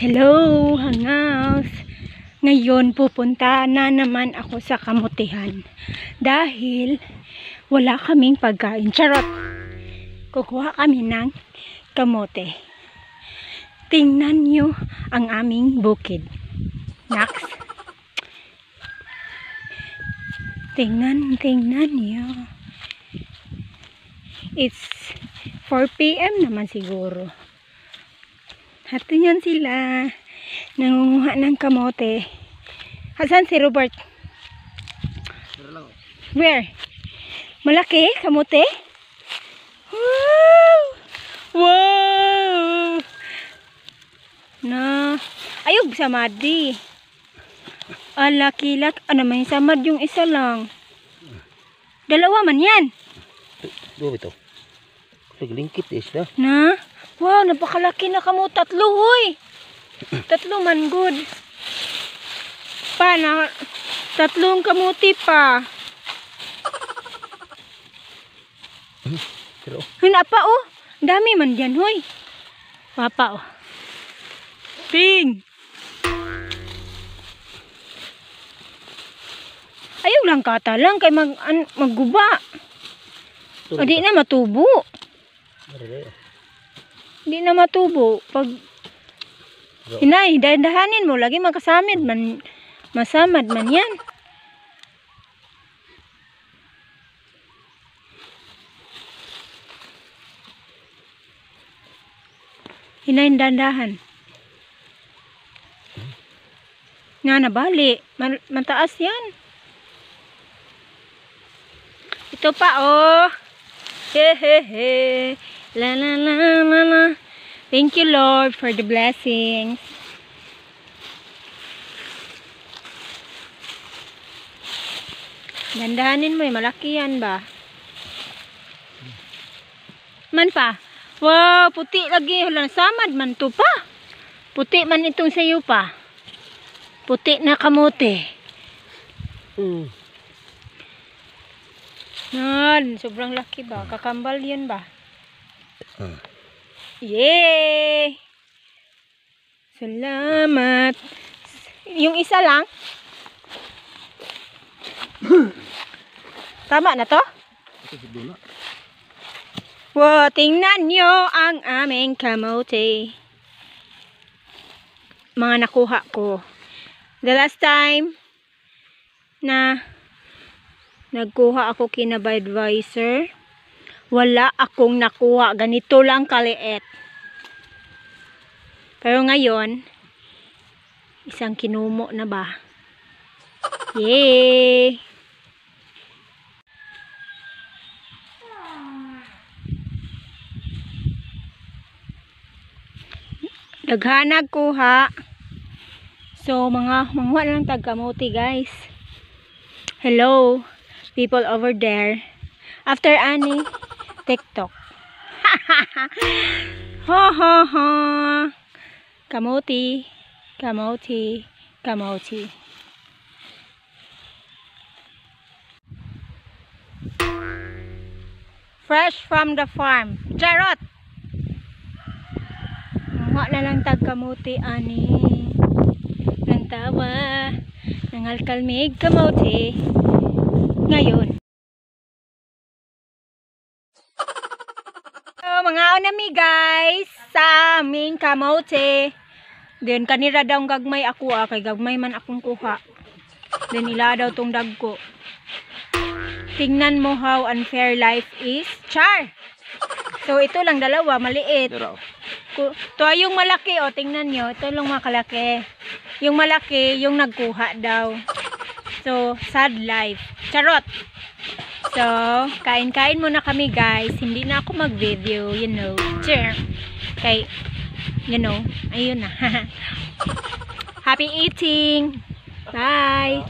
Hello, hangaws. Ngayon, pupunta na naman ako sa kamutihan. Dahil wala kaming pagkain. Charot! Kukuha kami ng kamote. Tingnan nyo ang aming bukid. Next. Tingnan, tingnan nyo. It's 4 p.m. naman siguro. At yan sila. Nangunguha ng kamote. Hasan si Robert? Where? Malaki? Kamote? Wow! Wow! Na. Ayog samadi. Ala, kilak. Ano may samad yung isa lang. Dalawa man yan. Dua ito. Naglingkit eh sila. Na? Wow, napakalaki na kamo. Tatlo, hoy. Tatlo man, good. Pa, na, tatlong kamuti pa. Pero, Hina pa, oh. Dami man dyan, hoy. Papa, oh. Ping! Ayaw lang kata lang kay magguba. O, di na matubo. Di na matubo. Pag hinay, dahan-dahanin mo. Lagi magkasamid man. Masamad man yan. Hinay, dahan-dahan. Nga nabali. Mataas yan. Ito pa, oh. Hehehe. La la la la la. Thank you, Lord, for the blessings. Dandahanin mo, eh. Malaki yan ba? Man pa. Wow, puti lagi. Wala, samad man to pa. Puti man itong sayo pa. Puti na kamote. Nan, sobrang laki ba? Kakambal yan ba? Yay! Salamat. Yung isa lang? Tama na to? Wow, tingnan nyo ang aming kamote. Mga nakuha ko. The last time na nagkuha ako kina advisor, wala akong nakuha. Ganito lang kaliit. Pero ngayon, isang kinumo na ba? Yay! Daghanag kuha. So, manguha lang tag kamote, guys. Hello, people over there. After ani, TikTok. Ha ha ha. Kamote, kamote, kamote. Fresh from the farm. Charot! Manguha na lang tag kamote ani. Nang tawa, nangalkalmig kamote. Ngayon. So, mga onami guys, sa aming kamote. Then kanira daw gagmay ako kay gagmay man akong kuha. Then ila daw tong dagko. Tingnan mo how unfair life is. Char! So ito lang dalawa, maliit. Ito ay yung malaki, oh, tingnan nyo. Ito lang makalaki. Yung malaki, yung nagkuha daw. So, sad life. Charot! So, kain-kain muna kami guys. Hindi na ako mag-video, you know. Char! Kay, you know, ayun na. Happy eating! Bye!